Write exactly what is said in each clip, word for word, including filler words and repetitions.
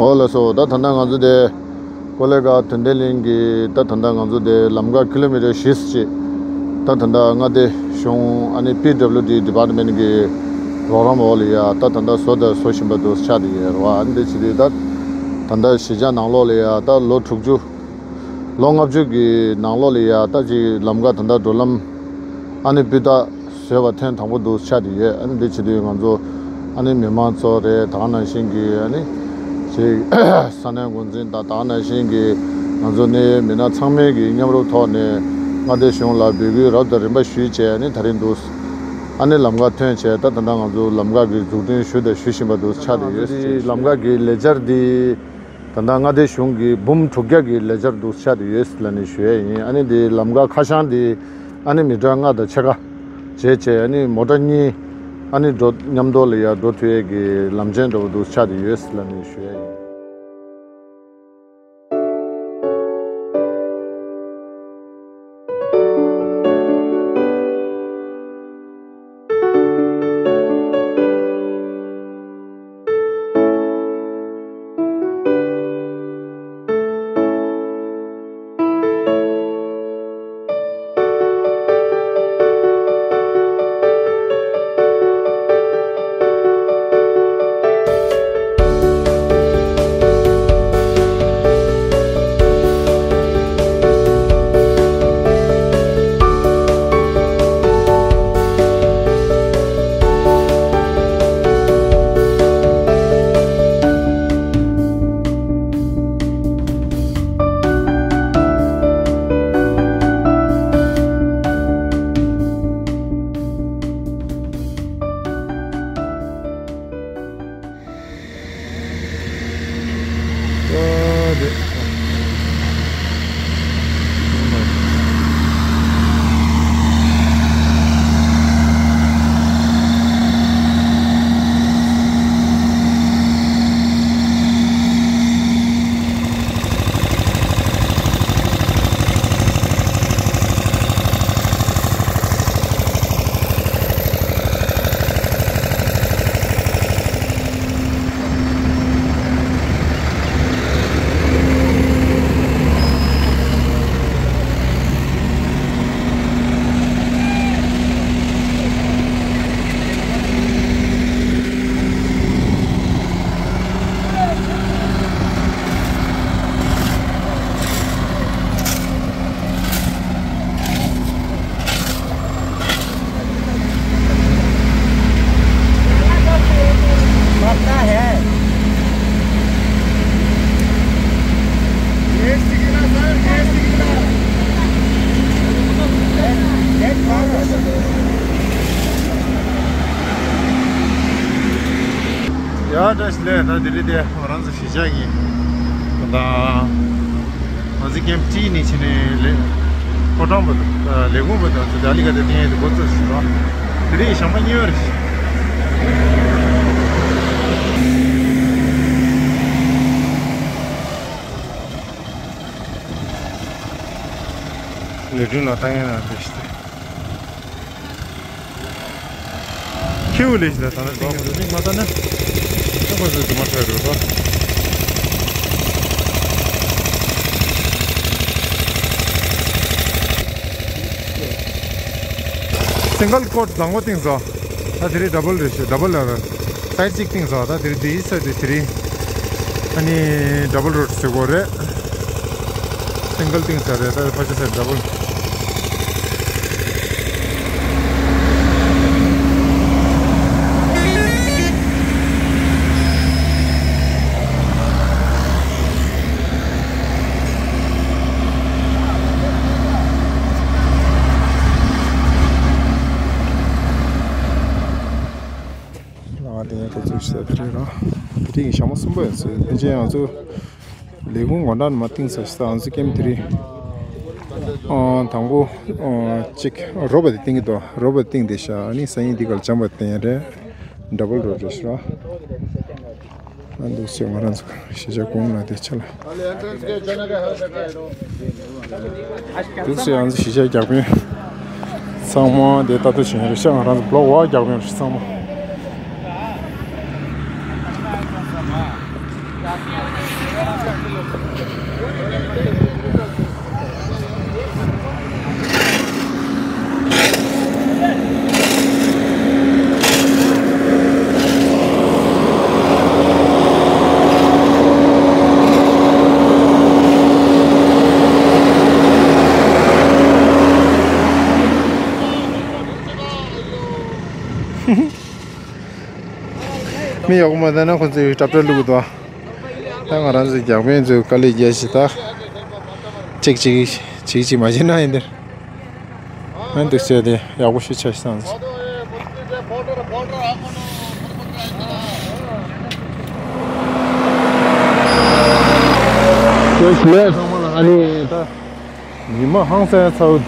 འོ་ལགས་སོ། ད་ད་ལྟ་ང་ཚོ་དེ་ཀོ་ལེ་གྷལ་དོན་ལྡན་གླིང་གི་ད་ད་ལྟ་ང་ཚོ་དེ་ལམ་ཁ་ཀི་ལོ་མི་ཊར་བཞི་ཙམ་ཅིག་ད་ད་ལྟ་མངའ་སྡེ་གཞུང་ཨ་ནི་པི་ཌབ་ལིའུ་ཌི་ཌི་པཱར་ཊི་མེན་ཊི་གི་རོགས་རམ་འོག་ལ་ཡ་ད་ད་ལྟ་བཟོ་དང་བཟོ་བཞིན་པ་འདུག་ཆགས་བསྡད་ཡོད་རེད་བ། ཨ་ནི་དེ་བྱེད་དུས་ད་ད་ལྟ་གཞིས་ཆགས་ནང་ལོགས་ལ་ཡ་ད་ལོ་དྲུག་ཅུ་ལོ་ལྔ་བཅུ་གི་ནང་ལོགས་ལ་ཡ་ད་ཅིག་ལམ་ཁ་ད་ལྟ་འགྲོ་ལམ་ཨ་ནི་སྤུས་དག་བཟོས་པ་ཐེངས་དང་པོ་འདུག་ཆགས་བསྡད་ཡོད། ཨ་ནི་འདི་བྱེད་དུས་ང་ཚོ་ཨ་ནི་མི་མང་ཚོ་རེད། ད་ག་ནང་བཞིན་གྱི་ཨ་ནི་ཅིག་ས་གནས་འགོ་འཛིན་དང་ད་ག་ནང་བཞིན་གྱི་ང་ཚོ་གནད་ཡོད་མི་སྣ་ཚང་མས་ཀྱི་མཉམ་རུབ་ཐོག་ནས་མངའ་སྡེ་གཞུང་ལ་འབོད་སྐུལ་རབ་དང་རིམ་པ་ཞུས་བྱས། ཨ་ནི་ད་རིང་འདུག་ཨ་ནི་ལམ་ཁ་ཐོན་བྱས། ད་ད་ལྟ་ང་ཚོ་ལམ་ཁ་གི་འཛུགས་སྐྲུན་ཞུ་དང་ཞུ་བཞིན་པ་འདུག་ཆགས་བསྡད་ཡོད། ལམ་ཁ་གི་ལས་འཆར་འདི་ད་ལྟ་མངའ་སྡེ་གཞུང་གི་འབུམ་དྲུག་བརྒྱ་གི་ལས་འཆར་འདུག་ཆགས་བསྡད་ཡོད་ལབ་ནས་ཞུ་ཡས་ཡིན། ཨ་ནི་འདི་ལམ་ཁ་ཁ་བྱང་འདི་ཨ་ནི་མི་ཊར་ལྔ་དང་ཕྱེད་ཀ་བྱས་བྱས། ཨ་ནི་མོ་ཊ་གཉིས་ཨ་ནི་འགྲོ་མཉམ་དུ་ལ་ཡ་འགྲོ་ཐུབ་ཡས་ཀྱི་ལམ་ཆེན་འདྲ་བོ་འདུག་ཆགས་བསྡད་ཡོད་ལབ་ནས་ཞུ་ཡས་ཡིན། ཡ་བཀྲ་ཤིས་བདེ་ལེགས། ད་དེ་རིང་དེ་ང་རང་ཚོ་གཞིས་ཆགས་ཀྱི་ད་ང་ཚོ་ཀེམ་བརྩིས་ནས་ཕྱིན་ནས་ལས་ཕོ་བྲང་བར་དུ་ལས་ཁུངས་བར་དུ་ང་ཚོ་ལྡི་ལི་ཁ་ཏ་གཏན་ཡས་དེ་འགོ་བཙུགས་ཟིན་རོགས། དེ་རིང་ཞག་མ་གཉིས་པ་རེད། ལས་སྐྲུན་ལ་ལྟ་ཡས་ན་རེད་ཤི། ཁྱེའུ་ལས་ཤི་ད་ད་ན་ཏིང་ངེ་འཛུགས་མིག་མ་ལྟ་ན་ཁྱོད་པ་ཚོས་རྫུན་མ་ཁྲོད་འགྲོ་ད། སིང་གལ་ཀོ་ཊི་བཟང་པོ་བཏིང་སོང་། ད་དེ་རིང་ཌབ་བལ་རེད་ཤི། ཌབ་བལ་ལ་རེད། སའེ་ཌི་གཅིག་བཏིང་སོང་། ད་དེ་རིང་འདི་ཡི་ས་དེ་དེ་རིང་ཨ་ནི་ཌབ་བལ་རོ་ཌི་བཟོ་དགོས་རེད། སིང་གལ་བཏིང་ས་རེད། ད་ཕར་ཕྱོགས་ས་ཌབ་བལ། ང་དེ་ནས་འགོ་འཛུགས་ཞུ་ས་དེ་རེད་ར། དེ་རིང་ཞག་མ་གསུམ་པ་ཡིན་ཟེར། ཕལ་ཆེར་ང་ཚོ་ལས་ཁུངས་དགོང་དག་ནས་མར་བཏིང་ཚར་ཤག་ང་ཚོ་ཀེམ་དེ་རིང་ཨ་དང་པོ་ཨ་གཅིག་རོ་བ་དེ་བཏིང་གི་འདུག་རོ་བ་བཏིང་བསྡད་ཤག་ཨ་ནི་སང་ཉིན་འདི་གར་ལྗང་པ་བཏིང་ཡ་རེད། ཌབ་བལ་རོ་ཌི་རེད་ཤག་ར། ཨ་འདུག་སེ་ང་རང་ཚོ་གཞིས་ཆགས་གོང་ལ་དེ་ཆ་ལ། འདུག་སེ་ང་ཚོ་གཞིས་ཆགས་བརྒྱ་དཔོན་ཚང་མ་དེ་ལྟ་རྟོག་བྱེད་མཁན་རེད་ཤག་ང་རང་ཚོ་བློག་པར་བརྒྱ་དཔོན་རེད་ཚང་མ། མི་ཡག་པོ་མ་བསྡད་ན་ཁོ་ཚོས་ཏྲབ་ཏྲབ་བླུགས་འདུག་ད་ང་རང་ཚོའི་རྒྱག་དཔོན་ཚོས་དཀའ་ལས་རྒྱག་བཞིན་ད། ཅིག་ཅིག་ཅིག་ཅིག་མ་བྱས་ན་ཡིན་འདིར། ཨ་འདུག་བྱས་ཏེ་ཡག་པོ་ཞིག་ཆགས་སོང་། ལས་ཚང་མ་ལ་ཨ་ནི་ད། ཉི་མ་ཧང་སང་ཚ་བོ་དེ་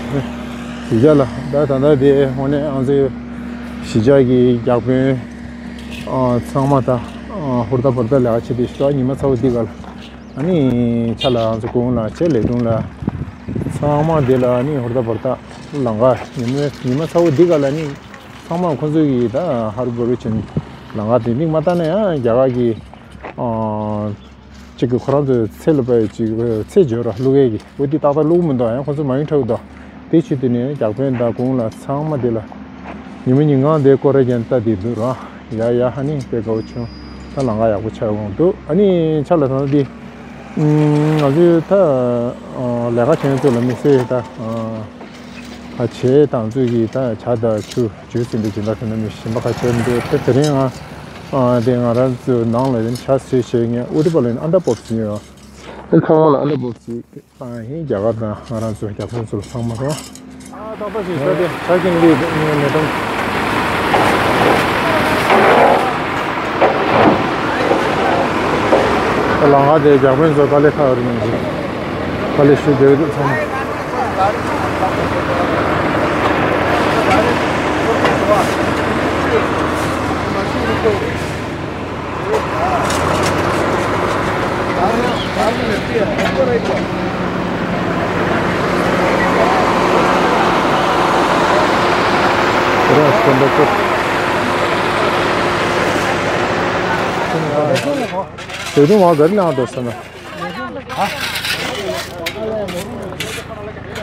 གཞིས་ཆགས་ལ་ད་ད་ལྟ་དེ་དངོས་གནས་ང་ཚོའི་གཞིས་ཆགས་ཀྱི་རྒྱག་དཔོན་ཨ་ཚང་མ་ད་ཨ་ཧུར་ཐག་འབུར་ཐག་ལས་ཀ་བྱེད་དེ་ཞོགས་ཉི་མ་ཚ་བོ་འདི་ག་ལ་ཨ་ནི་ཆ་ལ་ང་ཚོ་གུང་ལ་ཆེ་ལས་དུང་ལ་ཚང་མ་དེ་ལ་ཨ་ནི་ཧུར་ཐག་འབུར་ཐག་ལང་ག་ཉི་མ་ཉི་མ་ཚ་བོ་འདི་ག་ལ་ཨ་ནི་ཚང་མ་ཁོ་ཚོ་གི་ད་ཧ་རུ་བུ་རུ་ཕྱིན་ལང་ག་དེ་མིག་མ་བལྟ་ན་ཡང་རྒྱ་གར་གྱི་ཨ། གཅིག་གི་ཁོ་རང་ཚོའི་ཚེ་ལ་པའི་གཅིག་ཚེ་འཇོར་བླུག་ཡས་ཀྱི་འོ་དེ་ཏག་ཏག་བླུག་མི་འདུག་ཡང་ཁོ་ཚོ་མ་ཡིན་ཁྲག་འདུག་དེ་ཆུ་དེ་ནས་རྒྱག་དཔོན་དང་གུང་ལ་ཚང་མ་དེ་ལ་ཉི་མ་ཉིན་གང་དེ་སྐོར་ར་རྒྱན་ལྟ་དེ་འདུག་ར། ཡ་ཡ་ཧ་ནི་དཔེ་དགའ་བོ་བྱུང་། ད་ལང་ག་ཡག་པོ་ཆགས་འོང་འདུག་ཨ་ནི་ཆ་ལ་ད་དེ་ང་ཚོའི་ད་ལས་ཀ་བྱེད་མཁན་ཚོ་ལ་མི་སེར་ད་ཁ་ཆེ་དང་ཚོས་ཀྱི་ད་ཇ་དང་ཆུ། ཇུས་ཟིན་པའི་སྦྱིན་བདག་ཁྱོན་ནས་མི་ཞིམ་པ་ཁ་ཆེར་འདུག་དེ་དེ་རིང་ང་དེ་ང་རང་ཚོའི་ནང་ལ་ཡིན་ཆ་སོས་བྱས་ངས་ཨུ་ཏི་པ་ལ་ཡིན་ཨན་ཏ་པོབ་སི་ཡོད། ཨེ་ཚང་མ་ལ་ཨན་ཏ་པོབ་སི་བཏང་ཡིན་རྒྱ་གར་དང་ང་རང་ཚོའི་རྒྱ་ཕན་ཚོ་ལ་ཚང་མ་རོ། ཨ་ཏག་ཏག་ཞིག་ས་དེ་ཆ་རྐྱེན་ལས་ངས་མེད་དམ། ལང་ག་དེ་རྒྱ་ཕན་ཚོ་དཀའ་ལས་ཁག་རེད་མིན་གྱི། དཀའ་ལས་ཞུ་བདེ་བ་འདུག་ཚང་མ། དེ་དུང་བ་ག་རེ་ལངས་འགྲོ་ཟེར་ན།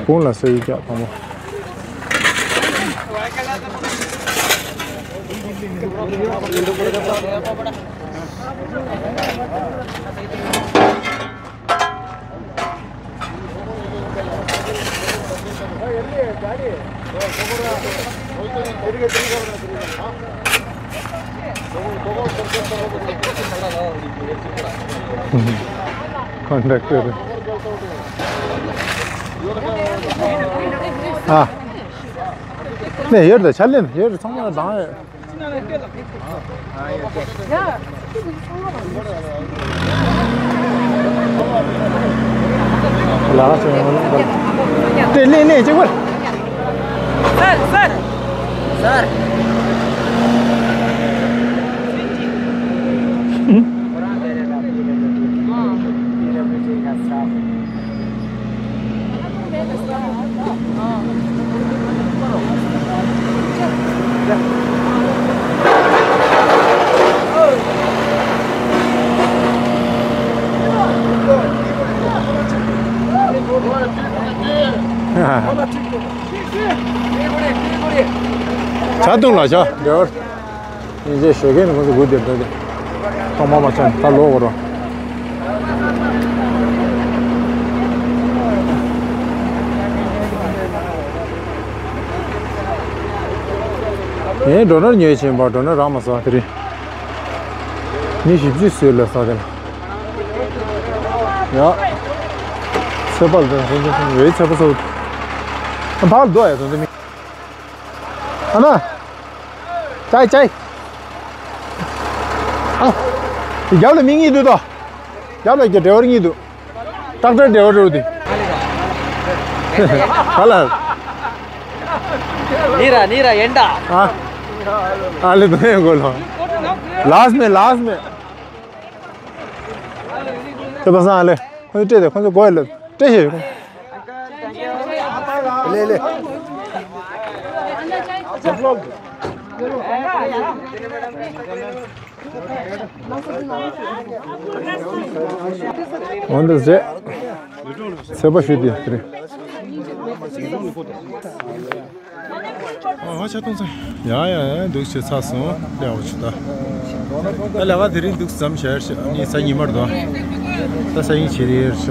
གུང་ལ་སེ་ཡི་རྒྱག་དང་པོ། ཀོན་ཊེག་ཊར། ཨ། ནས་ཡོད་དེ་ཆ་ལེན་ཡོད་ཚང་མ་དང་ཡོད། ལ་ཆེ་ཡང་ལ་དེ་ལེན་ནས་ཅི་བར། སར་སར་སར། ཇ་འཐུང་ལ་ཇ་འདྲ་བར། ཡིན་ཅེས་ཞོགས་ཀས་ནི་ཁོང་ཚོ་སྒུག་བསྡད་འདུག་སྟེ། ཐོག་མ་མ་ཆགས་ད་ལོག་གོ་རོ། ངས་སྒྲོ་ནོར་ཉོས་ཕྱིན་པ་སྒྲོ་ནོར་རག་མ་སོང་དེ་རིང་། མི་བཞི་བཅུ་ཟོས་ལ་ས་དེ་ལ། ཡ། ཚོད་པ་ལ་དེ་ལ་ཧེ་ཧེ་ཧེ་རེད་ཚོད་པ་ཚོ། ཕར་ལ་འདུག་ཡ་དོན་དུ་མི། ཨ་མ། ཅའི་ཅའི། ཨ། རྒྱབ་ལ་མི་གཉིས་འདུག་དོ། རྒྱབ་ལ་རྒྱ་ཌ་རའི་ཝར་གཉིས་འདུག་ཏྲག་ཏྲག་ཌ་རའི་ཝར་འདུག་དེ། ག་ལ། ནི་ར་ནི་ར་ཡན་ད། ཨ། ཨ་ལེ་དོ་ཡན་གོ་ལོ། ལཱསི་མེ་ལཱསི་མེ། ཁྱོད་པ་སངས་ཨ་ལེ། ཁོ་ཚོ་སྤྲད་དེ་ཁོ་ཚོ་གོ་ཡ་ལེ། སྤྲད་ཤེས་ཡོད། ལེ་ལེ། འོན་ཏེ་ཟེ། ཚེ་པ་ཞུ་དེ་དེ་རེད། ཨ་ཧ་ཆ་གཏོང་ཚེ། ཡ་ཡ་ཡ་འདུག་བྱེད་ཚར་སོང་། ལས་འོ་ཆུ་ད། ད་ལས་ཀ་དེ་རིང་འདུག་ཙམ་བྱས་ཤག་ནི་ས་ཉི་མར་དོ། ད་ས་ཡིན་བྱེད་རེད་ཤག